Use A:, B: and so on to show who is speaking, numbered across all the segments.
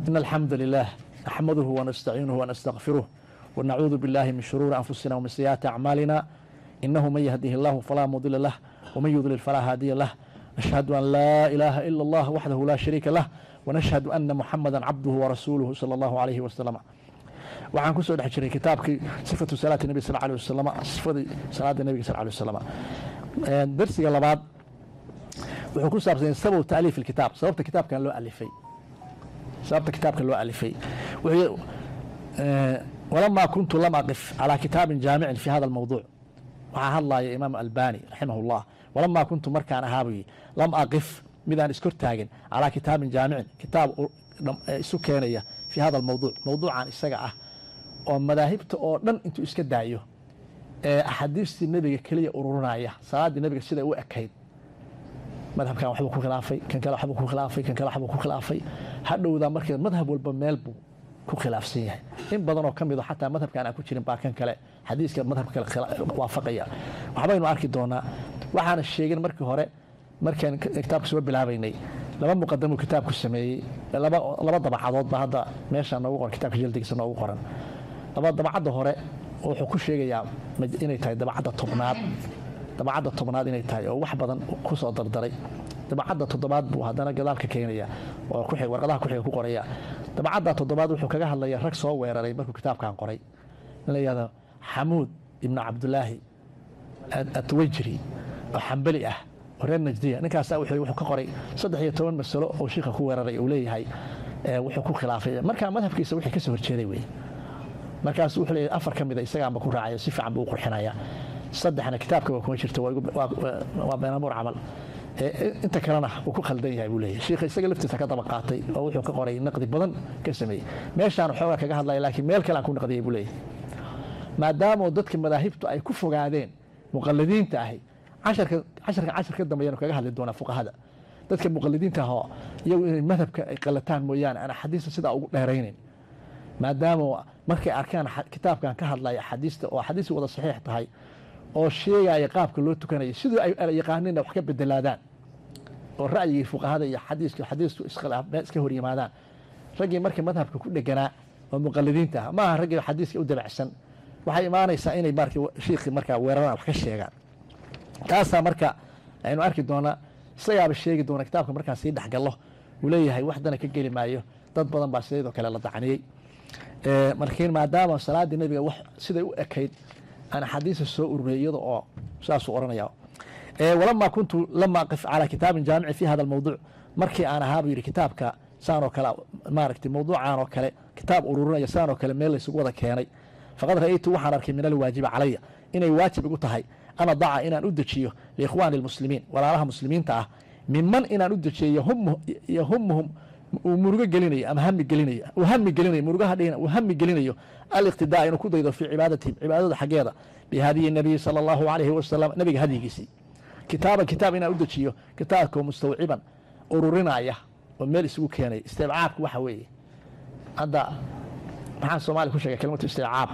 A: إن الحمد لله نحمده ونستعينه ونستغفره ونعوذ بالله من شرور أنفسنا ومن سيئات أعمالنا، إنه من يهده الله فلا مضل له ومن يضلل فلا هادي له. نشهد أن لا إله إلا الله وحده لا شريك له، ونشهد أن محمدا عبده ورسوله صلى الله عليه وسلم. Waxaan kusoo dhex jiray kitaabkii sifatu salaati nabi sal alay wasalam, sifadii salaada nabiga sal alay wasalam. Darsiga labaad wuxuu ku saabsan yahay sababu taaliif alkitaab, sababta kitaabkan loo alifay. Sababta kitaabkan loo alifay wuxuu: walamaa kuntu lam aqif calaa kitaabin jaamicin fi hada almawduuc. Waxaa hadlaya Imaam Albani raximah llah. Walamaa kuntu, markaan ahaabuyi, lam aqif, midaan iskor taagin, calaa kitaabin jaamicin, kitaab isu keenaya, fi hada almawduuc, mawduucan isaga ah oo madaahibta oo dhan intuu iska daayo ee axaadiistii nebiga keliya ururinaya, salaaddii nebiga siday u ekayd. Madhabkan waxbuu ku khilaafay, kan kale waxbuu ku khilaafay, kan kale waxbuu ku khilaafay. Hadhowdaa marka madhab walba meel buu ku khilaafsan yahay. In badanoo ka mido xataa madhabkan aan ku jirin baa kan kale xadiiska madhabka kale waafaqaya. Waxbaynu arki doonaa. Waxaana sheegin markii hore markaan kitaabka soo bilaabaynay, laba muqadamuu kitaabku sameeyey, laba dabacadood ba hadda meesha noogu qoran, kitaabka jaldigiisa noogu qoran. Laba dabacadda hore wuxuu ku sheegayaa inay tahay dabacadda 10aad, dabacadda 10aad inay tahay oo wax badan ku soo dardaray. Dabacadda toddobaad buu haddana gadaal ka keenaya oo warqadaha kuxiga ku qoraya. Dabacadda toddobaad wuxuu kaga hadlaya rag soo weeraray markuu kitaabkan qoray, in la yihahdo Xamuud Ibnu Cabdulaahi Atwajri oo Xambali ah oo reer Najdiya. Ninkaasaa wuxuu ka qoray 13 masalo oo shiikha ku weeraray, uu leeyahay wuxuu ku khilaafay marka madhabkiisa wixii kasoo horjeeday wey. Markaas wuxuu leeyahay afar ka mida isagaanba ku raacaya, si fiican buu u qurxinaya, saddexna kitaabka waa kuma jirto, waa beenamuur camal, inta kalena wuu ku khaldan yahay buu leeyahay. Shiikha isaga laftiisa ka daba qaatay oo wuxuu ka qoray naqdi badan ka sameeyey. Meeshaan xoogaa kaga hadlaya, laakiin meel kale aan ku naqdiyay buu leeyahay, maadaama dadka madaahibtu ay ku fogaadeen muqallidiinta ahi. Casharka casharka cashar ka dambeeyanu kaga hadli doonaa fuqahada, dadka muqalidiinta ahoo iyagu inay madhabka ay qalataan mooyaane aan axaadiista sidaa ugu dheeraynayn, maadaama markay arkaan kitaabkan ka hadlaya axaadiista oo axaadiista wada saxiix tahay oo sheegaya qaabka loo tukanayo sidii ay yaqaaneenna wax ka bedelaadaan oo ra'yigii fuqahada iyo xadiiska xadiisku iska hor yimaadaan. Raggii marka madhabka ku dheganaa oo muqalidiinta ah maaha raggii xadiiska u dabacsan, waxay imaanaysaa inay marka shiikhii markaa weeraraan, wax ka sheegaan. Taasaa marka aynu arki doonaa, isagaaba sheegi doona kitaabka markaan sii dhexgallo. Uu leeyahay waxdana ka geli maayo, dad badan baa sideedoo kale la dacniyey. Markiin maadaama salaaddii nebiga wax siday u ekayd aan axaadiista soo ururiyay iyada oo saasuu oranaya: walamaa kuntu lama aqif calaa kitaabin jaamici fi hada almawduuc, markii aan ahaa buu yidhi kitaabka saan oo kale, maaragtay, mawduucan oo kale kitaab ururinaya saan oo kale meel laysugu wada keenay, faqad ra'aytu, waxaan arkay, min alwaajibi calaya, inay waajib igu tahay, an adaca, inaan u dejiyo, liikhwaani almuslimiin, walaalaha muslimiinta ah, miman, inaan u dejiyo, yahumuhum, uu murugo gelinayo ama hami gelinayo, uu hami gelinayo, murugaha dhihina, uu hami gelinayo, aliqtidaa, inuu ku daydo, fii cibaadatihim, cibaadada xaggeeda, bihadyi nabiyi sala Allahu calayhi wasalam, nabiga hadyigiisii, kitaaban, kitaab inaan u dejiyo, kitaabkoo mustawciban, ururinaya oo meel isugu keenaya. Istibcaabku waxa weeye, hadda maxaan Soomaaliya ku sheegay kelimatu istibcaab?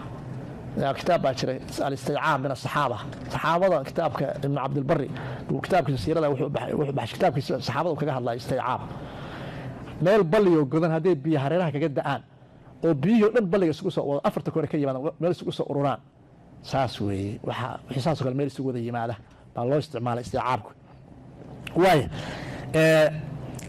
A: Kitaab baa jiray, Alistibcaab min asaxaaba, saxaabada, kitaabka Ibnu Cabdilbari buu kitaabkiisa siirada wuxuu baxay kitaabkiisa saxaabada uu kaga hadlaya. Istibcaab, meel balliyo godan hadday biyo hareeraha kaga da'aan oo biyihii o dhan balliga isugu soo wado, afarta kore ka yimaadaan, meel isugu soo ururaan, saas weeye. Waxaa wixii saasoo kale meel isugu wada yimaada baa loo isticmaalay isticaabku. Waaya,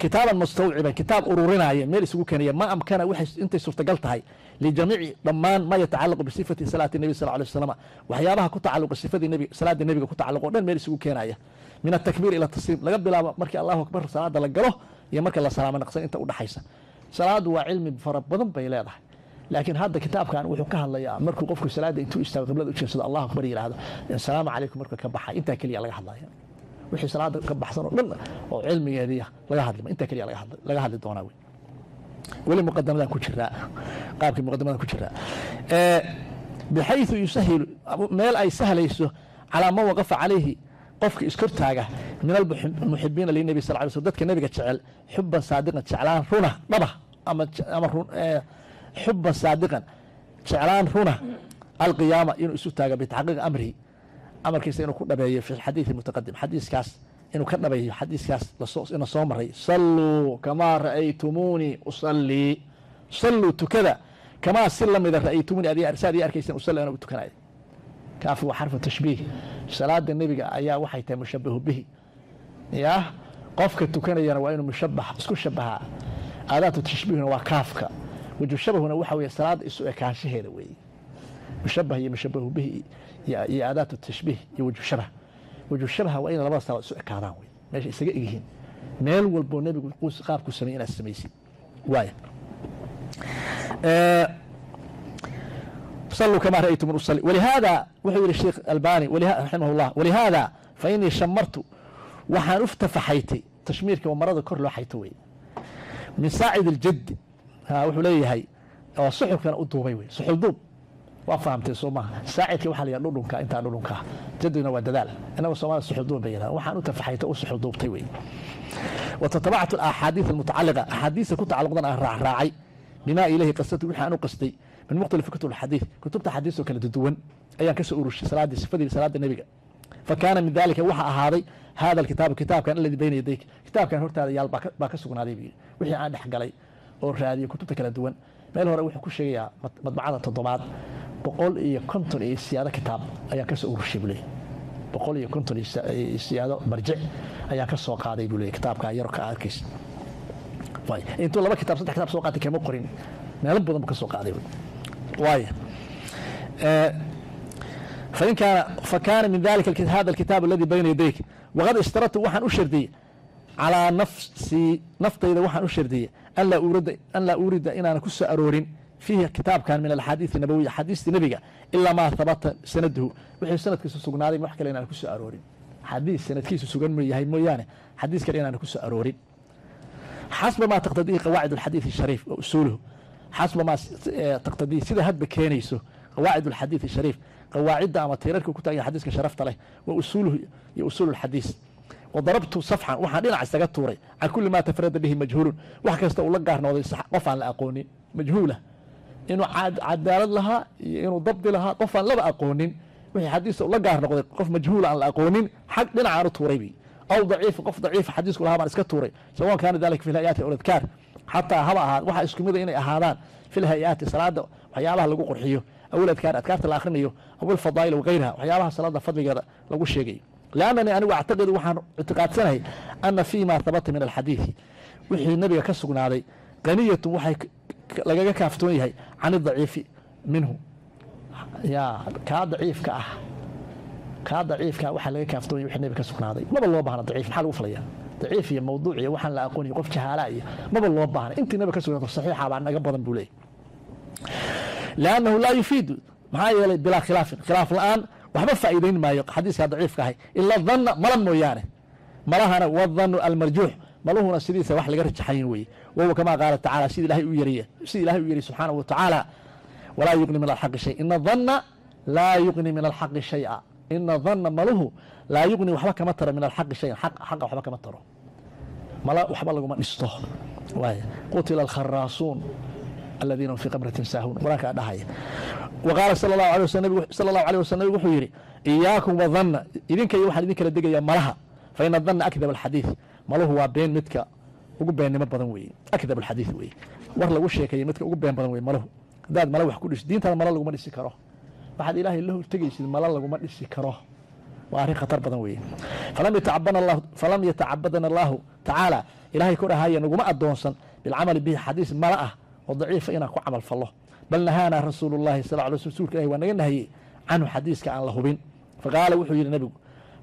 A: kitaaban mustawciban, kitaab ururinaya, meel isugu keenaya, ma amkana, waxay intay suurtagal tahay, lijamiici, dhammaan, ma yatacalaqu bisifati salaati nabi sal alay wasalam, waxyaabaha ku tacalluqa sifadii nebiga, salaada nebiga ku tacalluq o dhan meel isugu keenaya, min atakbiir ila tasliim, laga bilaabo markii Allahu akbar salaada la galo iyo marka la salaamo naqsan inta udhaxaysa. Salaadu waa cilmi fara badan bay leedahay, laakiin hadda kitaabkan wuxuu ka hadlayaa markuu qofku salaada intuu istaago, qiblada u jeedsado, Allahu akbar yidhaahdo, asalaamu calaykum markuu ka baxay, intaa keliya laga hadlaya. Wixii salaada ka baxsan oo dhan oo cilmigeediya laga hadlima, intaa keliya laga hadli doonaa wey. Weli muqadamadan ku jiraa, qaabkii muqadamadan ku jiraa. Bixayثu yusahilu, meel ay sahlayso, calaa man waqafa calayhi, qofka iskortaaga, min almuxibiina linebi sal lay sl, dadka nebiga jecel, xuban saadiqan, jeclaan runa dhaba, ama xuban saadiqan, jeclaan runa, alqiyaama, inuu isu taaga, bitaxqiiqi amrihi, amarkiisa inuu ku dhabeeyo, fi xadiidi mutaqadim, xadiiskaas inuu ka dhabeeyo, xadiiskaas ina soo maray: saluu kamaa ra'aytumuunii usallii. Salluu, tukada, kamaa si lamida ra'aytumuni saad ii arkayseen usalli anuu tukanaya. Kaafi waa xarfu tashbiih. Salaada nebiga ayaa waxay tahay mushabahu bihi. Ya qofka tukanayana waa inuu mushabah isku shabahaa. Aadaatu tashbiihuna waa kaafka, wajhu shabahuna waxa weeye salaada isu ekaanshaheeda weeye. Mushabah iyo mushabahu bihi iyo aadaatu tashbiih iyo wajhu shabah. Wajhu shabaha waa inay labada salaad isu ekaadaan wey, meesha isaga egyihiin, meel walboo nebigu qaabku sameeyey inaad samaysid waaya. صلوا كما رأيتم أصلي. ولهذا wuxuu yihi Sheekh Albani raximah الlah: ولهذا فإنii shamartu, waxaan u tafaxaytay. Tashmiirka waa marada kor loo xayto wey. Min saacid اljaddi wuxuu leeyahay oo suxulkana u duubay wey, suxul duub waa fahamtay, soo maaha? Saacidka waxaa la yidhaha dhudhunka, intaa dhudhunka. Jaddiguna waa dadaal. Innaga Soomaalida suxul duub bay yidhahdaan. Waxaan u tafaxaytay, u suxul duubtay wey. وتتبعت الأحاديث المتعلقة, أحاديث ku tacalluqdan aan raacraacay, بما إليه قصدت, wixii aan u qastay, من مختلف كتب الحديث, kutubta xadiis oo kala duwan ayaan kasoo urushay salaadii, sifadii salaada nebiga. فكان من ذلك waxa ahaaday هذا الكتاب, kitaabkan, الذي بين يديك, kitaabkan hortaada yaal baa ka sugnaaday buu yidhi, wixii aan dhex galay oo raadiyay kutubta kala duwan. Meel hore wuxuu ku sheegayaa madbacada toddobaad 150 iyo siyaado kitaab ayaan kasoo urushay buu leeyahy. 150 iyo siyaado marjic ayaan ka soo qaaday buu leeyahy kitaabka yaro ka arkaysa. Intuu laba kitaab, saddex kitaab soo qaatay kama qorin, meelo badan buu ka soo qaaday waaya. فإن كان فكان من ذلك هذا الكتاب الذي بين يديك. وقد اشترطت, waxaan u shardiyey, على نفسي, naftayda waxaan u shardiyey, أن لا أورد, inaan ku soo aroorin, فيه kitaabkan, من الأحاديث النبوية, axaadiista nebiga, إلا ما ثبت سنده, wixii sanadkiisu sugnaaday, wax kale inaan ku soo aroorin. Xadiis sanadkiisu sugan yahay mooyaane xadiis kale inaan ku soo aroorin, حسب ما تقتضيه قواعد الحديث الشريف وأصوله. حسب ما تقتضيه, sida hadba keenayso, قواعد الحديث الشريف, qawaacidda ama tiirarka ku taagan xadiiska sharafta leh, وأصوله, iyo أصول الحديث. وضربت صفحا, waxaan dhinac isaga tuuray, عن كل ما تفرد به مجهول, wax kasta uu la gaar noqday qof aan la aqoonin, majhuula, inuu cadaalad lahaa iyo inuu dabdi lahaa, qof aan laba aqoonin, wixii xadiisa ula gaar noqday qof majhuula aan la aqoonin, xag dhinacaan u tuuray bi, أو ضعيف, qof daciif xadiisku lahaa baan iska tuuray, سواء كان ذلك في الهيئات أو الأذكار, xataa haba ahaa waxa isku mida inay ahaadaan في الهيئات, salaada waxyaabaha lagu qurxiyo, أو الأذكار, adkaarta la akhrinayo, أو الفضائل وغيرها, waxyaabaha salaada fadligeeda lagu sheegayo. لأنني anigu أعتقد, waxaan ictiqaadsanahay, أن فيما ثبت من الحديث, wixii nabiga ka sugnaaday, غنية, waxay lagaga kaaftoon yahay, عن الضعيف منه, yaa kaa daciifka ah. Kaa daciifka waxaa laga kaaftoon yahay wixii nabiga ka sugnaaday. Maba loo baahna daciif. Maxaa lagu falaya daciif iyo mawduuc iyo waxaan la aqoon iyo qof jahaala iyo? Maba loo baahna. Intii nabiga ka sugnaato saxiixa baa naga badan buu leeyahy. لأنه لا يفيد, maxaa yeelay بلا خلاف, khilaaf la-aan waxba faa'iidayn maayo xadiiskaa daciifka ahay, إلا الظن, mala mooyaane. Malahana والظن المرجوح, maluhuna sidiisa wax laga rajaxayin weye. وهو كما قال تعالى, sida ilahay u yariy, sida ilahay u yiri سبحانه وتعالى: ولا يغني من الحق شيء، إن الظن لا يغني من الحق شيئا. إن الظن, maluhu, لا يغني, waxba kama taro, من الحق شيئا, xaqa waxba kama taro. Mala waxba laguma dhisto waay. قتل الخراصون الذين هم في غمرة ساهون, qur-aankaa dhahaya. وقال صلى الله عليه وسلم, صلى الله عليه وسلم, nabigu wuxuu yidhi: إياكم والظن, idinka iyo waxaan idin kala degayaa malaha, فإن الظن أكذب الحديث, maluhu waa been midka ugu beennimo badan weeye. أكذب الحديث weeye, war lagu sheekeeyey midka ugu been badan weye maluhu. Haddaad mala wax ku dhis, diintaada mala laguma dhisi karo. Waxaad Ilaahay la hortegaysid mala laguma dhisi karo, waa arrin khatar badan weeye. فلم يتعبدنا الله تعالى, ilahay ku dhahaya naguma adoonsan, بالعمل به, xadiis mala ah oo daciifa inaan ku camal fallo. بل نهانا رسول الله صلى الله عليه وسلم, rasuulka ilahi waa naga nahiyey, عنه, xadiiska aan la hubin. فقال, wuxuu yidhi nabigu,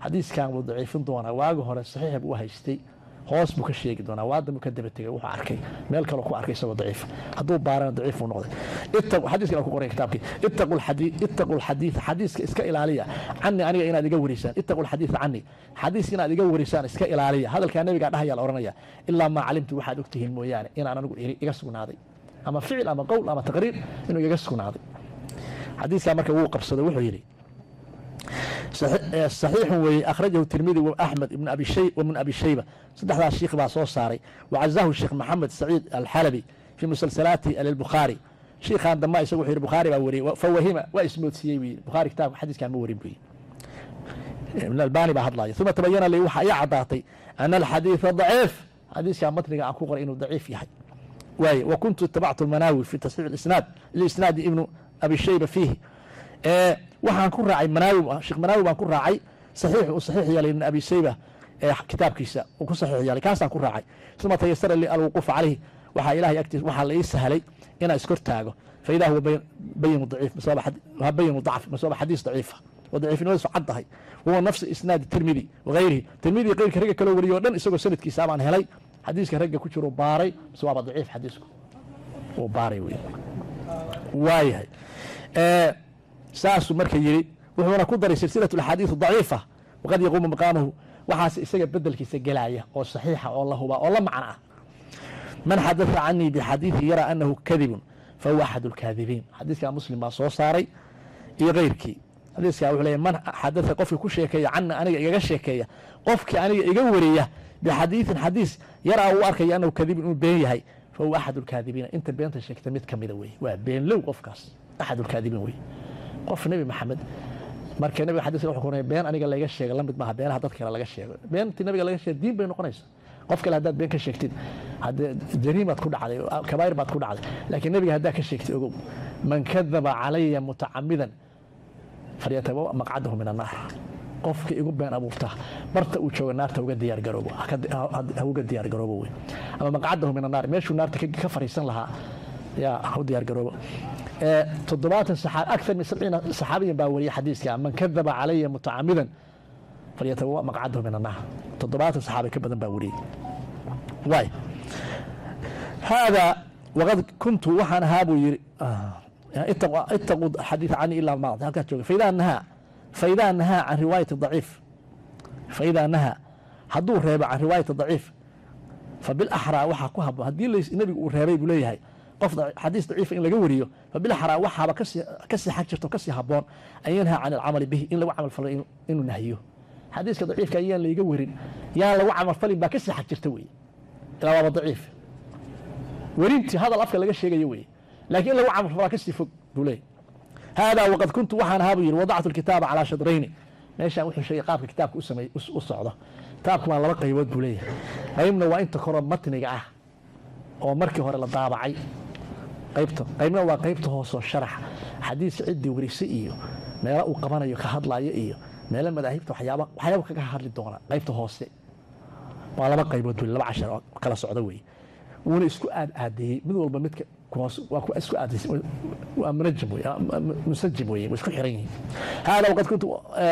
A: xadiiskan wuu daciifin doonaa. Waagi hore saxiix buu u haystay, hoos buu ka sheegi doonaa. Waadan buu ka daba tegay, wuxuu arkay meel kaloo ku arkay isagoo daciif. Hadduu baarana daciif buu noqday. Xadiiskan ku qoray kitaabkii: اتقوا الحديث, xadiiska iska ilaaliya, عني, aniga inaad iga warisaan. اتقوا الحديث عني, xadiiska inaad iga warisaan iska ilaaliya. Hadalkaa nabigaa dhahaya la oranaya. إلا ما علمت, waxaad ogtihiin mooyaane, inaan anigu iga sugnaaday, ama ficil ama qowl ama taqriir inuu igaga sugnaaday xadiiskaa. Marka wuu qabsaday, wuxuu yidhi: صحيح weeye. أخرجه الترمذي وأحمد بن أبي شي وابن أبي شيبة, saddexdaas shiikh baa soo saaray. وعزاه الشيخ محمد سعيد الحلبي في مسلسلاته للبخاري. shiikhan dambe isagu wuxuu yidhi Bukhaari baa wariyey. فوهم, waa ismoodsiiyey buu yidhi. Bukhaari kitaabka xadiiskan ma warin buu yidhi. Ibn Albani baa hadlaya. ثم تبين لي, waxa ii caddaatay, أن الحديث ضعيف, xadiiskan matniga aan ku qoray inuu daciif yahay. Waaye wa kuntu itabactu almanaawi fi tasxiix isnaad liisnaadi Ibnu Abi Shayba fiihi. Waxaan ku raacay Manaawi, Sheekh Manaawi baan ku raacay saxiix uu saxiix yeelay Ibn Abi Shayba ee kitaabkiisa uu ku saxiix yeelay, kaasaan ku raacay. Uma tayasara li alwuquuf calayhi, waxaa Ilahay agtiis waxaa la ii sahlay inaan iskor taago. Fa idaa huwa bayinu daciif, bayinu dacf, masaba xadiis daciifa oo daciifnimadiisu cad tahay. Huwa nafsi isnaadi Tirmidi wagayrihi, Tirmidi qeyrka ragga kaloo wariyo o dhan isagoo sanadkiisa baan helay. Xadiiska ragga ku jiro baaray, mise waaba daciif xadiisku uu baaray wey. Waayahay, saasuu marka yidhi. Wuxuuna ku daray silsilatu axaadiiث daciifa waqad yaquumu maqaamahu, waxaas isaga bedelkiisa gelaya oo saxiixa oo la hubaa oo la macno ah: man xadatha canii bixadiiثi yaraa anahu kadibun fahuwa axad اlkaadibiin. Xadiiskaa Muslim baa soo saaray iyo keyrkii. Xadiiskaa wuxuu leeyahy: man xadatha, qofkii ku sheekeeya, cana, aniga igaga sheekeeya, qofkii aniga iga wariya, bixadiiثin, xadiis, yaraa, uu arkaya, anahu kadibun, inuu been yahay, fahuwa axad اlkaadibiina, inta beenta sheegta mid kamida wey, waa beenlow qofkaas, axad اlkaadibiin wey. Qof Nebi Maxamed marka nabiga xadiiska wuxuu ku been aniga laga sheego la mid maaha beenaha dad kale laga sheego. Beentii nabiga laga sheego diin bay noqonaysa. Qof kale haddaad been ka sheegtid, haddee jariimaad ku dhacday, kabaa'ir baad ku dhacday. Laakiin nabiga haddaad ka sheegtid, ogow, man kadaba calaya mutacamidan falyatabawa maqcadahu min annaar. Qofka igu been abuurta, barta uu jooga naarta uga diyaar garoobo, ha uga diyaar garoobo wey, ama maqcadahu min annaar, meeshuu naarta ka fariisan lahaa yaa ha u diyaar garoobo. 70 saxaabi, akthar min 70 saxaabiyan baa wariyay xadiiska: man kadaba calaya mutacamidan falyatabawa maqcadahu min annaar. 70 saxaabi ka badan baa wariyey. Waay, hada waqad kuntu, waxaan ahaa buu yiri, itaquu xadiiث cani ilaa maad halkaas jooga. Faidaa nahaa can riwaayati daciif, faidaa nahaa, hadduu reebo, can riwaayati daciif, fabilaxraa, waxaa ku haboon haddii nebigu uu reebay, buu leeyahay, qof xadiis daciifa in laga wariyo, fabilaxraa, waxaaba kasii xag jirto, kasii haboon, an yanhaa can alcamali bihi, in lagu camal falo inuu nahiyo. Xadiiska daciifka ayaan layga warin, yaan lagu camal falin baa kasii xag jirta wey, ilaa waaba daciif. Werintii hadal afka laga sheegayo wey, laakiin in lagu camal falaa kasii fog, buu leeyahy. Hada waqad kuntu, waxaan ahaa, buu yidhi, wadactu alkitaaba calaa shadrayni. Meeshaan wuxuu sheegay qaabka kitaabka u sameey u socdo. Kitaabka waa laba qaybood, buu leeyahay. Qaybna waa inta koroo matniga ah oo markii hore la daabacay qaybta, qaybna waa qaybta hoosoo sharaxa xadiis, ciddii warisay iyo meelo uu qabanayo ka hadlayo iyo meelo madaahibta, waxyaaba kaga hadli doona qaybta hoose. Waa laba qaybood buu, laba cashar oo kala socda weeye. Wuuna isku aad aadeeyey mid walba midka hoos, waa ku isku aadaysay, waa munajam wey, munsajim weye, way isku xiran yihiin. Hada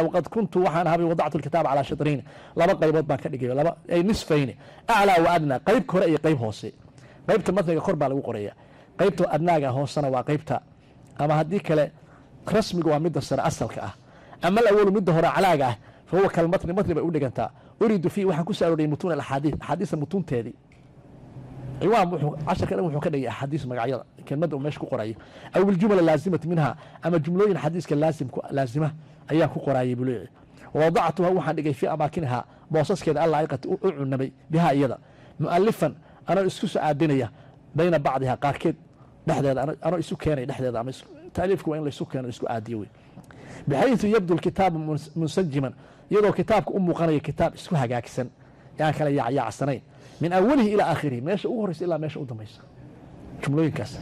A: waqad kuntu, waxaan ahaa, wadactu alkitaaba calaa shatrayn, laba qaybood baan ka dhigay, laba ay nisfayni, aclaa wa adnaa, qayb kore iyo qayb hoose. Qaybta matniga kor baa lagu qoraya, qaybta adnaaga hoosena waa qaybta, ama haddii kale rasmiga waa midda sare asalka ah. Ama alawalu, midda hore aclaaga ah, fa huwa kalmatni, matni bay u dhigantaa. Uriidu fiihi, waxaan ku soo arooriyay, mutuun alaxaadiis, axaadiista mutuunteedii. Ciwaan wuxuu casharka dhan wuxuu ka dhigay axaadiis magacyada, kelmadda uu meesha ku qorayo, aw biljumla laazimati minha, ama jumlooyin xadiiska laazima ayaan ku qoraayay, buu leeyahay. Wadactuha, waxaan dhigay, fii amaakiniha, boosaskeeda allaa'iqati, u cunamay, bihaa, iyada, mu'alifan, anoo isku soo aadinaya, bayna bacdiha, qaarkeed dhexdeeda, anoo isu keenay dhexdeeda, ama taaliifku waa in laisu keeno, isku aadiyo wey, bixayثu yabdu lkitaabu munsajiman, iyadoo kitaabka u muuqanaya kitaab isku hagaagsan, aan kala yaacyacsanayn, min awalihi ilaa aakhirihi, meesha ugu horeysa ilaa meesha u dambaysa jumlooyinkaas.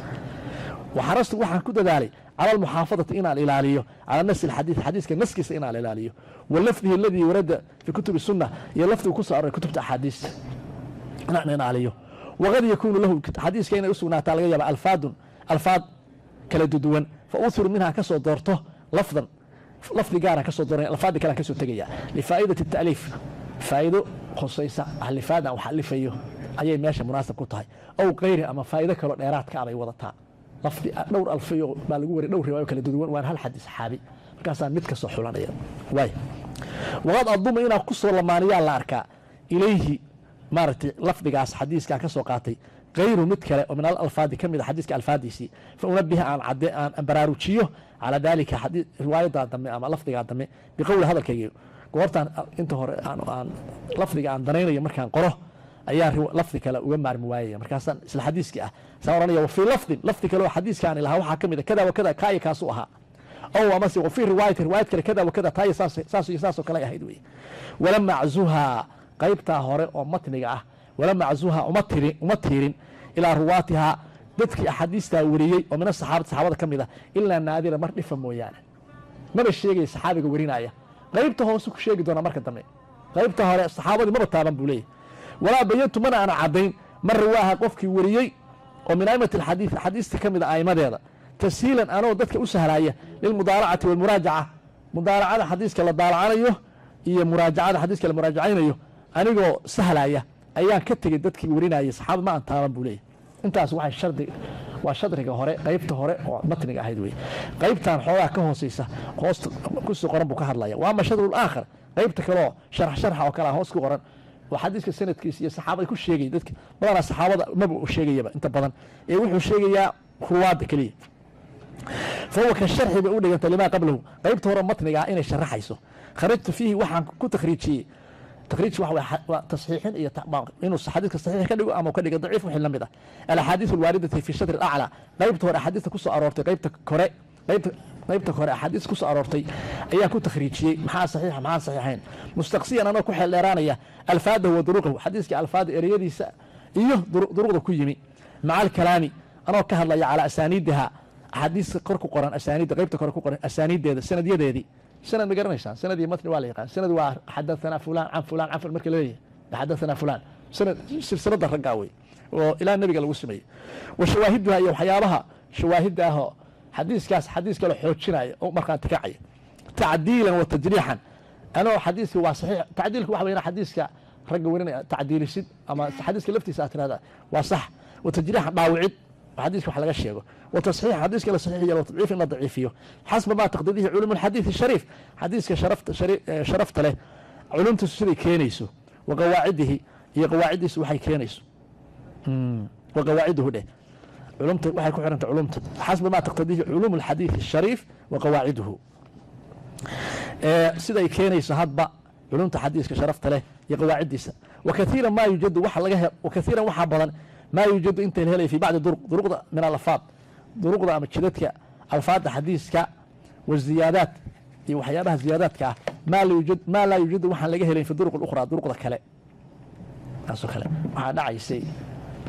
A: Waxarastu, waxaan ku dadaalay, cala almuxaafadati, inaan ilaaliyo, cala nasi alxadiid, xadiiska naskiisa inaan ilaaliyo, wa lafdihi aladii warada fi kutubi sunna, iyo lafdigu ku soo aroray kutubta axaadiista inaan ilaaliyo. Waqad yakuunu lahu, xadiiska inay u sugnaataa laga yaaba, alfaadun, alfaad kala duduwan, fa uhiru minha, ka soo doorto, lafdan, lafdi gaara ka soo dooranaya, alfaadi kalean ka soo tegaya, lifaa'idati ta'liif, faa'iido khusaysa alifaadan wax alifayo ayay meesha munaasab ku tahay, aw kayri, ama faa'iido kaloo dheeraadka abay wadataa. Lafdi dhowr alfiyo baa lagu wariyay dhowr riwaayo kala duwan, waan hal xadiis saxaabi, markaasaa mid kasoo xulanaya waay. Waqad aduma, inaa ku soo lamaaniyaa la arkaa, ilayhi, maaragtay, lafdigaas xadiiskaan ka soo qaatay, kayru, mid kale oo min alalfaadi ka mid a xadiiska alfaadiisii, fa unabiha, aan cade, aan baraarujiyo, calaa dalika, riwaayadaa dambe ama lafdigaa dambe, biqowli, hadalkayga. Goortaan inta hore aan lafdiga aan danaynayo markaan qoro ayaa lafdi kale uga maarmi waayaya, markaasaan isla xadiiskii ah saan ohanaya: wa fii lafdin, lafdi kale oo xadiiskaani lahaa waxaa ka mid a kada wa kada, kaa iyo kaasuu ahaa, ow amase wa fii riwaayati, riwaayad kale, kada wa kada, taa iyo saas, saas iyo saas oo kale ahayd wey. Walama aczuhaa, qaybtaa hore oo matniga ah, walama aczuhaa, uma tirin Ilaa ruwaatihaa, dadkii axaadiistaa wariyey oo min asaxaabati, saxaabada ka mid ah, ilaa naadira, mar dhifa mooyaane. Maba sheegaya saxaabiga warinaya, qaybta hoose ku sheegi doonaa marka dambe. Qaybta hore saxaabadii maba taaban buu leeyahy. Walaa bayantu, mana aana caddayn, man rawaaha, qofkii wariyey oo min aimati alxadiid, axaadiista ka mid a aimadeeda, tashiilan, anoo dadka u sahlaya, lilmudaalacati walmuraajaca, mudaalacada xadiiska la daalacanayo iyo muraajacada xadiiska la muraajacaynayo, anigoo sahlaya ayaan ka tegey dadkii warinayay saxaabad, ma aan taaban buu leeyahy. Intaas waxay shardi waa shadriga hore, qaybta hore oo matniga ahayd wey. Qaybtan xoogaa ka hooseysa, hoosta kusoo qoran buu ka hadlaya. Wa ama shadru laakhar, qaybta kaleoo sharx sharxa oo kale hoos ku qoran oo xadiiska sanadkiisa iyo saxaabada ku sheegay, dadka badanaa saxaabada maba u sheegayaba inta badan, ee wuxuu sheegayaa ruwaadda keliya. Fa huwa ka sharxi bay u dhigantay limaa qablahu, qaybta hore matniga ah inay sharaxayso. Kharajtu fiihi, waxaan ku takhriijiyey, takhriij waxa waa tasxiixin iyo inuu xadiiska saxiix ka dhigo ama ka dhigo daciif, wixii la mid ah. Alaxaadiis alwaaridati fi shatr alaclaa, qaybta hore axaadiista ku soo aroortay, qaybta kore, qaybta kore axaadiis ku soo aroortay ayaan ku takhriijiyey, maxaa saxiixa, maxaa saxiixayn, mustaqsiyan, anoo ku xeel dheeraanaya, alfaadahu wa duruqahu, xadiiska alfaada, ereyadiisa iyo duruqda ku yimi, maca alkalaami, anoo ka hadlaya, calaa asaaniidiha, axaadiista kor ku qoran, asaaniidda qaybta kore ku qoran asaaniiddeeda, sanadyadeedii. Sanad ma garanaysaan? Sanad iyo matni waa la yaqaan. Sanad waa xadathana fulan can fulan can fulan marka laleeyahay, xadathana fulan, sanad silsilada raggaa wey oo ilaa nebiga lagu sameeyey. Wa shawaahiduha, iyo waxyaabaha shawaahidda ahoo xadiiskaas xadiis kale xoojinaya oo markhaanti kacaya, tacdiilan wa tajriixan, anoo xadiiska waa saxiix. Tacdiilku waxa weyn xadiiska ragga warinaya tacdiilisid ama xadiiska laftiisa aad tirahda waa sax, wa tajriixan, dhaawicid xadiiska wax laga sheego, wa tasxiix, xadiiska la saxiix yeelo, tadciif, in la daciifiyo, xasba maa taqtadihi culuum alxadiid shariif, xadiiska sharafta leh culumtiisu siday keenayso, wa qawaacidihi, iyo qawaaciddiisu waxay keenayso, wa qawaaciduhu dheh, culumta waxay ku xiranta culumta, xasba maa taqtadihi culuum alxadiid ashariif wa qawaaciduhu, siday keenayso hadba culumta xadiiska sharafta leh iyo qawaaciddiisa. Wa kathiiran maa yuujadu, waxa laga he, wa kathiiran, waxaa badan, maa yuujadu, inta la helaya, fi bacdi duruq, duruqda, min alafaad, duruqda ama jidadka alfaadda xadiiska, wa ziyaadaat, iyo waxyaabaha ziyaadaadka ah, maa laa yuujadu, waxaan laga helayn, fi duruq اlukhraa, duruqda kale. Taasoo kale waxaa dhacaysay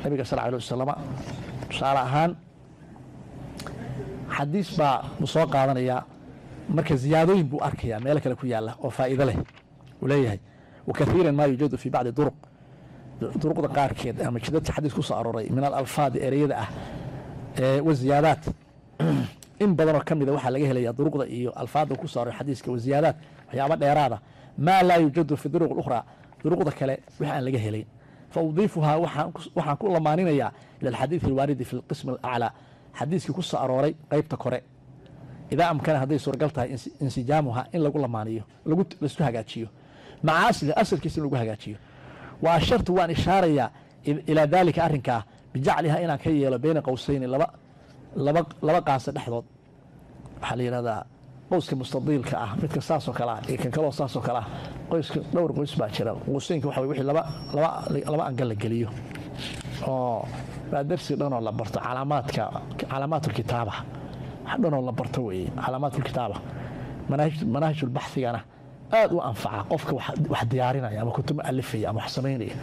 A: nabiga sal alay wasalama, tusaale ahaan, xadiis baa mu soo qaadanayaa, marka ziyaadooyin buu arkayaa meelo kale ku yaala oo faa'iido leh uu leeyahay. Wa kathiiran maa yuujadu fi bacdi duruq, duruqda qaarkeed ama jidadka xadiis ku soo arooray, min alalfaadi, ereyada ah, wa ziyaadaat, in badanoo ka mida waxaa laga helaya duruqda iyo alfaadda ku soo aroray xadiiska, wa ziyaadaat, waxyaaba dheeraada, maa laa yuujadu fi duruq اlukhraa, duruqda kale wix aan laga helayn. Fa udiifuhaa, waxaan ku lamaaninayaa, ila alxadiidi alwaaridi fi lqismi alaclaa, xadiiskii ku soo arooray qeybta kore, idaa amkana, hadday suuragal tahay, insijaamuha, in lagu lamaaniyo, laisku hagaajiyo, maca asli, asalkiisa in lagu hagaajiyo. Wa ashartu, waan ishaarayaa, ilaa daalika, arrinkaa, bijacliha, inaan ka yeelo, beyna qowsayni, laba qaasa dhexdood. Waxaa la yidhahdaa qowska mustadiilka ah midka saasoo kale ah iyo kan kaloo saasoo kale ah. Qoyska dhowr qoys baa jira. Qowseynka waxa wixii laba angal la geliyo oo baa darsi dhanoo la barto, calaamaadka, calaamaatulkitaaba, wax dhanoo la barto weeye calaamaatulkitaaba. Manaahijulbaxigana aad u anfaca qofka wax diyaarinaya ama kutub alifaya ama wax samaynaya.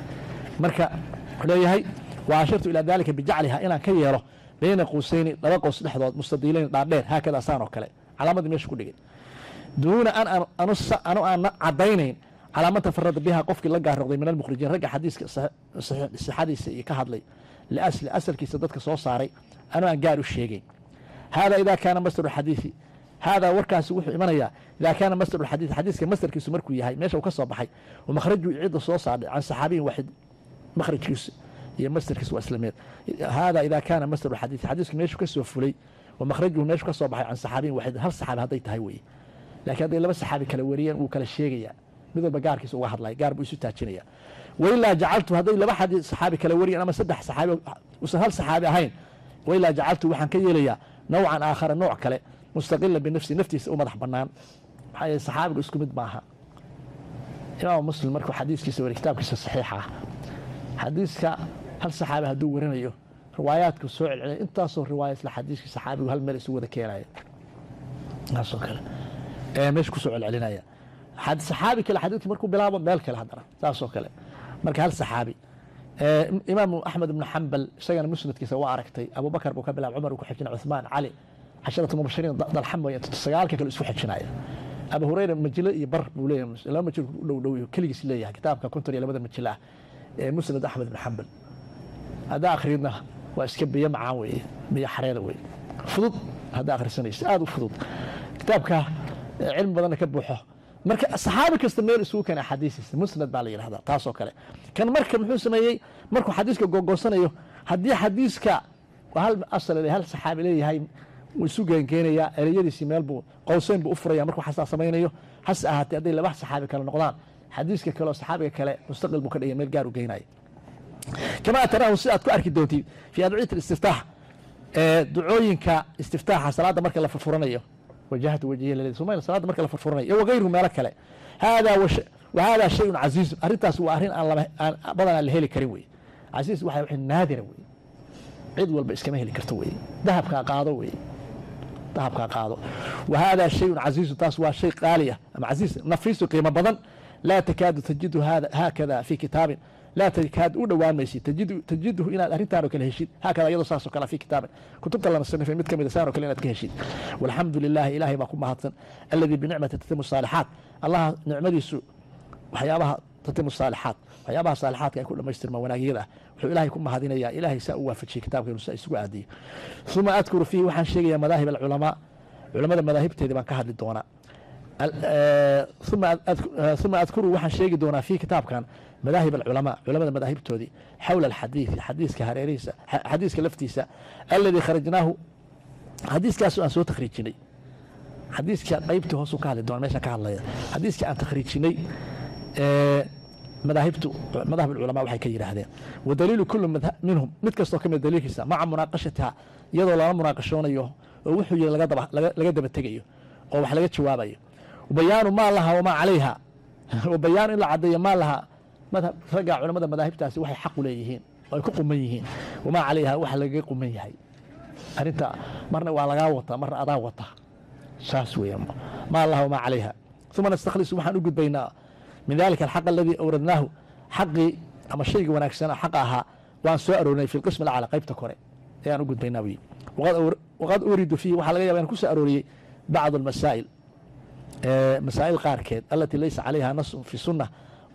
A: Marka wuxuu leeyahay: wa ashartu ilaa dalika bijacliha, inaan ka yeelo, bayna qowsayni, laba qows dhexdood, mustadiilayn, dhaadheer, haakada, saan oo kale, calaamadii meesha ku dhigay, duuna an anusa, anu aan caddaynayn, calaa man tafarada biha, qofkii la gaar noqday, min almukhrijiin, ragga xadiiska sixadiisa iyo ka hadlay, liasli, asalkiisa dadka soo saaray, anu aan gaar u sheegayn. Hada ida kaana masdaru xadiidi, haadaa, warkaasi wuxuu imanayaa, idaa kaana masdaru xadiid, xadiiska masdarkiisu markuu yahay meesha uu ka soo baxay, wamakhraju, cidda soo saarhay, can saxaabiyin waaxid, makhrajkiisu iyo masdarkiisu waa islameed. Hada idaa kaana masdaru xadiid, xadiisku meeshu ka soo fulay, wamakhrajuhu, meeshu ka soo baxay, can saxaabiyin waaxid, hal saxaabi hadday tahay weeye. Laakiin hadday laba saxaabi kala wariyeen, wuu kala sheegayaa, mid walba gaarkiisa uga hadlaya, gaar buu isu taajinaya. Wailaa jacaltu, hadday laba xadii saxaabi kala wariyeen ama saddex saxaabi, usan hal saxaabi ahayn, wailaa jacaltu, waxaan ka yeelayaa, nawcan aakhara, nooc kale, mustaqila binafsi, naftiisa u madax bannaan. Maxaa yeele saxaabigu isku mid maaha. Imaam Muslim markuu xadiiskiisa wariy, kitaabkiisa saxiixa ah, xadiiska hal saxaabi hadduu warinayo, riwaayaadku soo celcelaya intaasoo riwaaya isla xadiiskii saxaabigu hal meel isu wada keenaya, taasoo kale ee meesha kusoo celcelinaya. Saxaabi kale xadiidki markuu bilaabo, meel kale haddana saasoo kale. Marka hal saxaabi Imaamu Axmed ibnu Xambal isagana musnadkiisa waa aragtay, Abubakar buu ka bilaabay, Cumar uu ku xijinay, Cuthmaan, Cali, casharatu mubashiriin, Dalxam, sagaalka kale isku xijinaya. Abu Hurayra majilo iyo bar buu leeyahay, laba majil u dhow dhow keligiis leeyahay kitaabka 52-da majilo ah ee Musnad Axmed ibn Xambal. Haddaa akhridna waa iska biyo macaan weeye, biyo xareeda weeye, fudud haddaa akhrisanaysa, aada u fudud kitaabka, cilmi badanna ka buuxo. Marka saxaabi kasta meel isugu keena axaadiisiisa, musnad baa la yidhahdaa taasoo kale. Kan marka muxuu sameeyey markuu xadiiska gogoosanayo? Haddii xadiiska hal asal hal saxaabi leeyahay, wuu isu geenkeenayaa ereyadiisii, meel buu qowseyn buu u furaya markuu xasaa samaynayo. Hase ahaatee hadday laba saxaabi kale noqdaan, xadiiska kale oo saxaabiga kale mustaqil buu ka dhigay, meel gaar u geynaya. Kamaa taraahu, si aad ku arki doontid, fi adciyat alistiftaax, ee ducooyinka istiftaaxa, salaada marka la furfuranayo, wajahtu wajhiya lilladhi suma salaada marka la furfuranayo, iyo wagayruhu, meelo kale. Hada wa hada shayun casiizun, arrintaas waa arrin aan lama aan badanaa la heli karin wey. Casiiz waxa wax naadira wey, cid walba iskama heli karto wey. Dahabkaa qaado wey, dahabkaa qaado. Wa hada shayun casiizun, taas waa shay qaali ah ama casiiz, nafiisu, qiimo badan. Laa takaadu tajidu hada haakada fi kitaabin, laa takaad u dhowaan maysid, tajiduhu inaad arrintaan oo kale heshid, haakada iyadoo saas oo kale, fi kitaabin, kutubta lana sanifay mid ka mid a saan oo kale inaad ka heshid. Walxamdu lilahi, Ilaahay baa ku mahadsan, alladii binicmati tatimu saalixaat, Allaha nicmadiisu waxyaabaha tatimu saalixaat, waxyaabaha saalixaadka ay ku dhamaystirmaan, wanaagyada ah. Wuxuu Ilaahay ku mahadinayaa Ilaahay saa u waafajiyey kitaabka inuu saa isugu aadiyo. Uma adkuru fiihi, waxaan sheegayaa madaahib alculamaa, culamada madaahibteedii baan ka hadli doonaa. Uma adkuru, waxaan sheegi doonaa, fiihi kitaabkan, madaahib alculamaa, culamada madaahibtoodii, xawla alxadiidi, xadiiska hareerihiisa, xadiiska laftiisa, alladii kharajnaahu, xadiiskaas aan soo takhriijinay. Xadiiska qaybtii hoosuu ka hadli doona, meeshaan ka hadlaya xadiiska aan takhriijinay, madaahibtu, madahib alculamaa waxay ka yidhaahdeen, wadaliilu kullu minhum, mid kastoo ka mid daliilkiisa, maca munaaqashatiha, iyadoo lala munaaqashoonayo oo wuxuu yidhi laga daba tegayo oo wax laga jawaabayo, bayaanu maa laha wamaa calayha, wabayaanu in la caddeeyo maa laha madhab, ragga culamada madaahibtaasi waxay xaq u leeyihiin oo ay ku quman yihiin, wamaa calayha, waxa lagaga quman yahay arrinta. Marna waa lagaa wataa, marna adaa wata, saas weeyaan. Maa laha wamaa calayha. Uma nastakhlisu, waxaan u gudbaynaa, min dalika alxaq aladii awradnaahu, xaqii ama shayga wanaagsan xaqa ahaa waan soo aroorinay, fi lqism alacla, qaybta kore ayaan u gudbaynaa buyi. Waqad uridu fiihi, waxaa laga yaba in ku soo arooriyey, bacdu almasaa'il, masaa'il qaarkeed, alatii laysa calayha nasun fi sunna,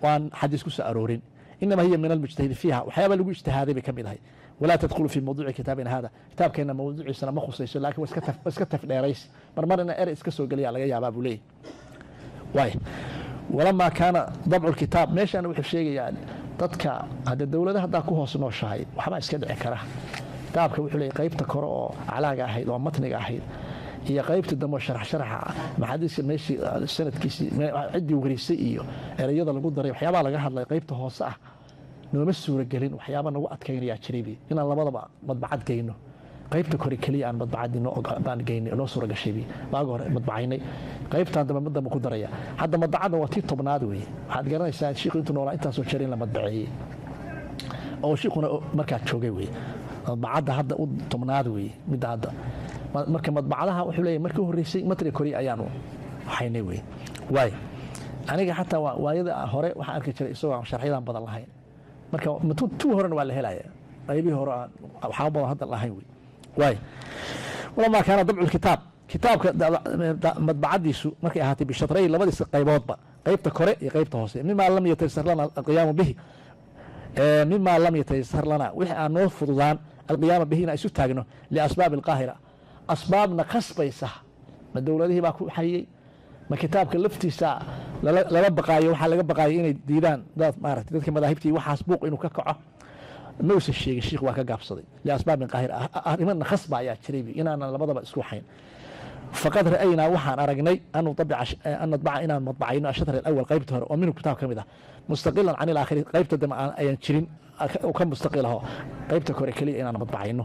A: waan xadiis ku soo aroorin, inama hiya min almujtahidi fiiha, waxyaaba lagu ijtihaaday bay ka mid ahay. Walaa tadkhulu fi mawduuci kitaabina hada, kitaabkeena mawduuciisana ma khusayso, laakiin waa iska tafdheerays, marmar ina erey iska soo gelaya laga yaabaa buu leeyahy. Waay walamaa kaana dabcu lkitaab, meeshaan wuxuu sheegayaa dadka hadde dowladaha haddaa ku hoos nooshahay waxbaa iska dhici kara. Kitaabka wuxuu leeyahy qaybta kore oo aclaaga ahayd oo matniga ahayd iyo qaybta dambe oo sharax sharaxa ama xadiiska meeshii sanadkiisii, ciddii warisay iyo ereyada lagu daray, waxyaabaha laga hadlay qaybta hoose ah, nooma suuragelin, waxyaaba nagu adkaynayaa jiraybi inaan labadaba madbacad geyno. Qaybta kore keliya aan madbacadii baan geynay, noo suura gashaybi maaga hore madbacaynay, qaybtan dambe mid dambe ku daraya. Hadda madbacadda waa tii 10aad weeye. Waxaad garanaysaa shiiku intuu noolaa intaasoo jeer in la madbaceeyey oo shiikhuna markaa joogay weye. Madbacadda hadda u 10aad weeye midda hadda. Marka madbacadaha wuxuu leeyahay markii u horreysay matniga koriya ayaanu haynay weye. Waay aniga xataa waayada hore waxaan arki jiray isagoo aan sharxyadan badan lahayn. Marka tuu horena waa la helaya, qaybihii hore aan waxyaaba badan hadda lahayn wey. Waay walamaa kaana dabcu lkitaab, kitaabka madbacadiisu markay ahaatay, bishatrayn, labadiisa qayboodba, qaybta kore iyo qaybta hoose, mima lam yataysar lana alqiyaamu bihi, mima lam yataysar lana, wixii aan noo fududaan, alqiyaama bihi, inaan isu taagno, liasbaabi alqaahira, asbaabna khasbaysa. Ma dowladihii baa ku xayey? Ma kitaabka laftiisa lala baqaayo? Waxaa laga baqaayo inay diidaan dad maaragtay dadka madaahibtii, waxaas buuq inuu ka kaco. Ma uusan sheegin shiikh, waa ka gaabsaday. Liasbaabin qaahira, arrimana khasba ayaa jiray inaanan labadaba isku xayn. Faqad ra'aynaa, waxaan aragnay, an nadbaca, inaan madbacayno, ashatr alawal, qaybta hore oo minhu, kitaab ka mid ah, mustaqilan can ilaakhiri, qaybta dambe ayaan jirin ka mustaqil aho, qaybta kore keliya inaan madbacayno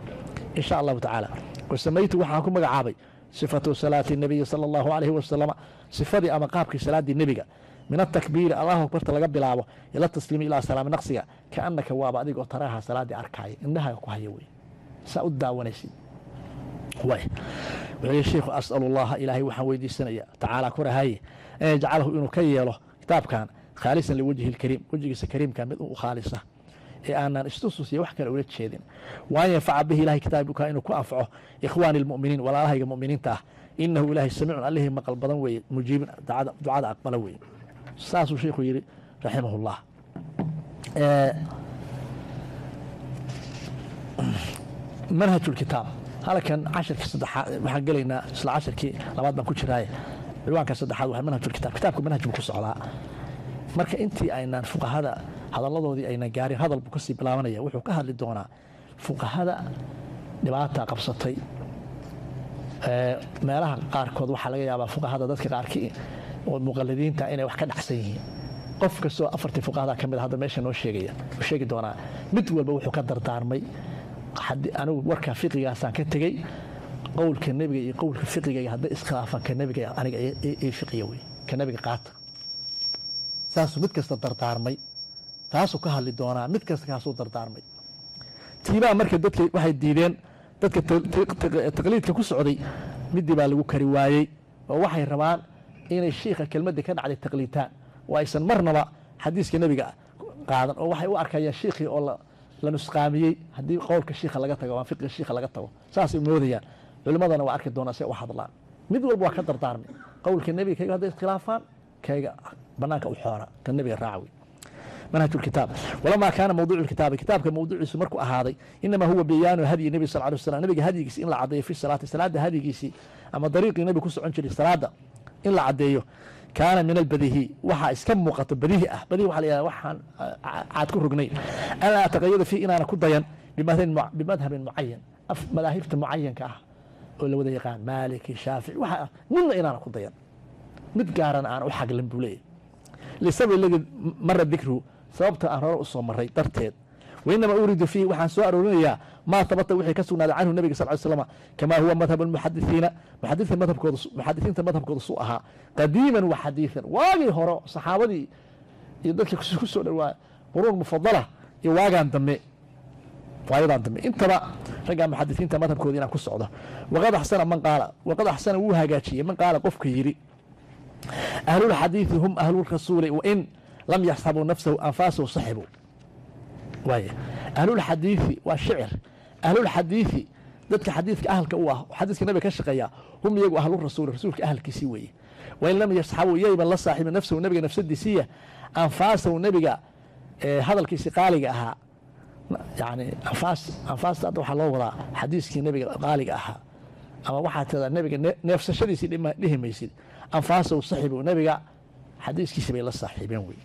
A: insha Allahu tacaala. Wasamaytu, waxaan ku magacaabay, sifatu salaati nabiyi sala Allahu alayhi wasalama, sifadii ama qaabkii salaadii nebiga, min atakbiiri, Allahu akbarta laga bilaabo, ila tasliimi, ilaa salaami naqsiga, kaanaka, waaba adigoo, taraaha, salaadii arkaaya, indhahaaga ku haya wey, saa u daawanaysid. Waay wuxuu yihi sheikhu: as'alu Allaha, Ilaahay waxaan weydiisanaya, tacaala korahaye, an yajcalahu, inuu ka yeelo kitaabkan, khaalisan liwajhi lkariim, wejigiisa kariimka mid u khaalisa. Ee aanan istusus iyo wax kale ula jeedin. Waan yanfaca bihi, Ilahay kitaabka inuu ku anfaco, ikhwaani lmu'miniin, walaalahayga mu'miniinta ah. Inahu Ilahay samiicun, allihii maqal badan weeye, mujiibin, ducada aqbala weeye. Saasuu sheikhu yidhi raximahullah. Manhaj lkitaab. Halkan cashirkii saddexaad waxaan gelaynaa, isla cashirkii labaad baan ku jiraaye, ciwaanka saddexaad waa manhaj lkitaab. Kitaabku manhaj buu ku socdaa. Marka intii aynaan fuqahada hadalladoodii aynan gaarin, hadal buu kasii bilaabanaya. Wuxuu ka hadli doonaa fuqahada dhibaata qabsatay. Meelaha qaarkood waxaa laga yaabaa fuqahada dadka qaarkii oo muqalidiinta inay wax ka dhacsan yihiin. Qof kastoo afartii fuqahada ka mid a hadda meesha noo sheegaya uu sheegi doonaa mid walba wuxuu ka dardaarmay. Anigu warka fiqigaasaan ka tegey, qowlka nebiga iyo qowlka fiqigayga hadday iskhilaafaan, ka nebiga aniga ii fiqiya wey, ka nebiga qaata. Saasuu mid kasta dardaarmay, taasuu ka hadli doonaa. Mid kasta kaasuu dardaarmay. Tiibaa marka dadka waxay diideen, dadka taqliidka ku socday, midii baa lagu kari waayey oo waxay rabaan inay shiikha kelmadii ka dhacday taqliidtaan oo aysan marnaba xadiiska nebiga qaadan, oo waxay u arkayaan shiikhii oo la nusqaamiyey haddii qowlka shiikha laga tago ama fiqiga shiikha laga tago. Saasay moodayaan. Culimmadana waa arki doonaa si u hadlaan. Mid walba waa ka dardaarmay qowlka nebiga, kayga hadday iskhilaafaan, kayga banaanka u xoora, ka nebiga raaca wey. Manhaj lkitaab. Walamaa kaana mawduucu lkitaabi, kitaabka mawduuciisu markuu ahaaday, inamaa huwa bayaanu hadyi nebi sal alay slam, nabiga hadyigiisi in la caddeeyo, fi salaati, salaada hadyigiisii ama dariiqii nebiga ku socon jiray salaada in la caddeeyo. Kaana min albadihi, waxaa iska muuqato badihi ah. Badihi waxa la yihahda waxaan caad ku rognay. An laa ataqayada fiih, inaana ku dayan bimadhabin mucayan, madaahibta mucayanka ah oo la wada yaqaan, Maaliki, Shaafici, waxa midna inaana ku dayan, mid gaarana aan u xaglin buu leeyahy, lisababi ladii mara dikruhu, sababta aan hore usoo maray darteed. Wainamaa uriidu fiihi, waxaan soo aroorinayaa, maa habata, wixii ka sugnaaday, canhu nabiga sal ly slam, kamaa huwa madhab almuxadisiina, muxadisiin madhabkooda, muxadisiinta madhabkooda su ahaa, qadiiman wa xadiidan, waagii hore saxaabadii iyo dadka ku soo dhowaa, quruun mufadala, iyo waagaan dambe, waayadan dambe, intaba raggaa muxadisiinta madhabkooda inaan ku socdo. Waqad axsana man qaala, waqad axsana, wuu hagaajiyey, man qaala, qofka yidhi: ahlulxadiidi hum ahlurasuuli wain lam yaxsabuu nafsahu anfaasahu saxibuu. Waay ahlulxadiidi waa shicir. Ahlulxadiidi, dadka xadiidka ahalka u ah, xadiiska nabiga ka shaqeeya, hum iyagu ahlurasuuli, rasuulka ahalkiisii weeye. Wain lam yasxabuu, yayban la saaxiibin, nafsahu, nabiga nafsadiisiya, anfaasahu, nabiga hadalkiisi qaaliga ahaa. Yani anfaas, anfaasta hadda waxaa loo wadaa xadiiskii nabiga qaaliga ahaa, ama waxaa tiradaa nabiga neefsashadiisii dhihi maysid. Anfaasahu saxibu, nabiga xadiiskiisi bay la saaxiibeen wey.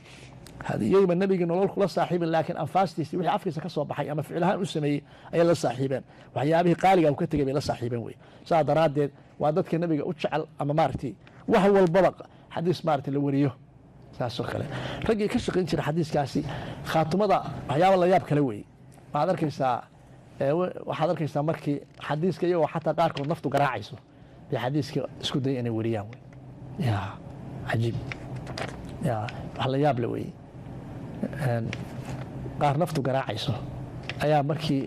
A: Iyayba nabiga nolol kula saaxiibin, laakiin anfaastiisi, wixii afkiisa ka soo baxay ama ficil ahaan u sameeyey ayay la saaxiibeen. Waxyaabihii qaaliga uu ka tegay bay la saaxiibeen wey. Saa daraaddeed waa dadka nabiga u jecel ama maaragtay wax walbaba xadiis maaragtay la wariyo. Saasoo kale raggii ka shaqayn jiray xadiiskaasi khaatumada waxyaaba la yaab kale weeye. Waxaad arkaysaa markii xadiiska iyagoo xataa qaarkood naftu garaacayso bay xadiiska isku daya inay wariyaan wey. Ya cajiib, ya wax la yaab le weeye. Qaar naftu garaacayso ayaa markii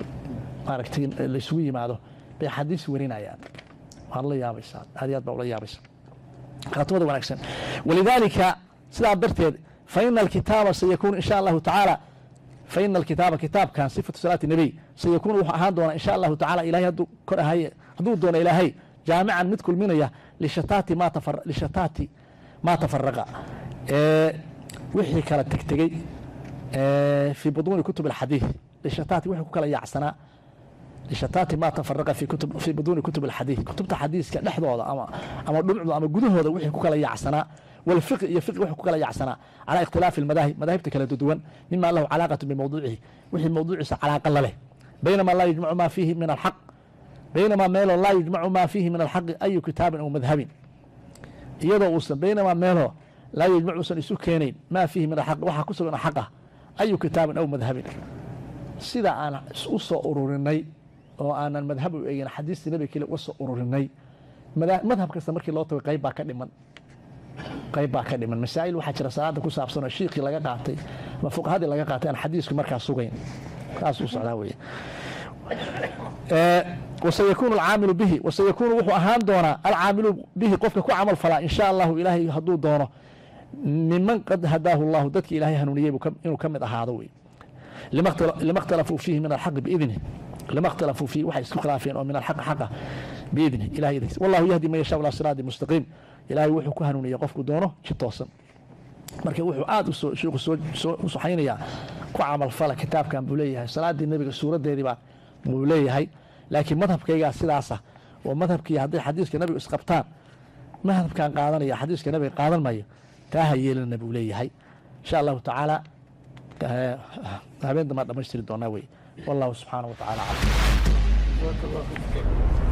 A: maaragtay laysugu yimaado bay xadiis warinayaan. Waad la yaabaysaa, aad iyo aad baa ula yaabaysa khaatumada wanaagsan. Walidaalika, sidaa darteed, faina alkitaaba sayakuunu in sha allahu tacaala, faina alkitaaba, kitaabkan sifatu salaati nabiy, sayakuunu, wuxuu ahaan doonaa, in sha allahu tacala, ilahay hadduu kor ahaye, hadduu doono ilaahay, jaamican, mid kulminaya, lishataati maa tafaraqa, wixii kala tegtegey, fii buduuni kutub alxadiid, lishataati, wixii ku kala yaacsanaa, lishataati maa tafaraqa fi buduuni kutub alxadiid, kutubta xadiiska dhexdooda ama dhumucda ama gudahooda wixii ku kala yaacsanaa, walfiqi, iyo fiqi wixii ku kala yaacsanaa, calaa ikhtilaafi almadaahib, madaahibta kala duwan, mima lahu calaaqatu bimawduucihi, wixii mawduuciisa calaaqa la leh. Baynamaa laa yujmacu maa fiihi min alxaq, baynamaa meeloo, laa yujmacu maa fiihi min alxaqi ayu kitaabin aw madhabin, iyadoo uusan, baynamaa meeloo, laa yujmac, uusan isu keenayn, maa fiihi min alxaq, waxaa ku sugan xaq ah, ayu kitaabin aw madhabin. Sida aan u soo ururinay oo aanan madhab u eegin, xadiistii nabiga kale uga soo ururinay, madhab kasta markii loo tago qayb baa ka dhiman, qayb baa ka dhiman. Masaa'il waxaa jira salaada ku saabsan oo shiikhii laga qaatay ama fuqahadii laga qaatay aan xadiisku markaa sugayn. Saas u socdaa weeye. Wasayakuunu alcaamilu bihi, wasayakuunu, wuxuu ahaan doonaa, alcaamilu bihi, qofka ku camal falaa, in sha allahu, ilaahay hadduu doono, miman qad hadaahu llahu, dadki ilaahay hanuuniyey inuu ka mid ahaado wey. Lima اkhtalafuu fiihi min alxaqi biidnih, lima اkhtalafuu fiihi, waxay isku khilaafeen oo min alxaqi, xaqa, biidnih, ilahay idinkiisa. Wallahu yahdi man yashaa ilaa siraadi mustaqiim. Ilaahay wuxuu ku hanuuniyey qofku doono jid toosan. Marka wuxuu aad usoo sheikhu soo u saxaynayaa ku camalfala kitaabkan buu leeyahay. Salaadii Nebiga suuraddeedii baa buu leeyahay, laakiin madhabkaygaa sidaasa oo madhabkii hadday xadiiska Nabigu isqabtaan, madhabkan qaadanaya, xadiiska Nabiga qaadan mayo, taa ha yeelina buu leeyahay. Insha Allahu tacaala habeen dambaan dhamaystiri doonaa wey. Wallahu subxaanahu wa tacaala aclam.
B: Jazaak Allah khayr.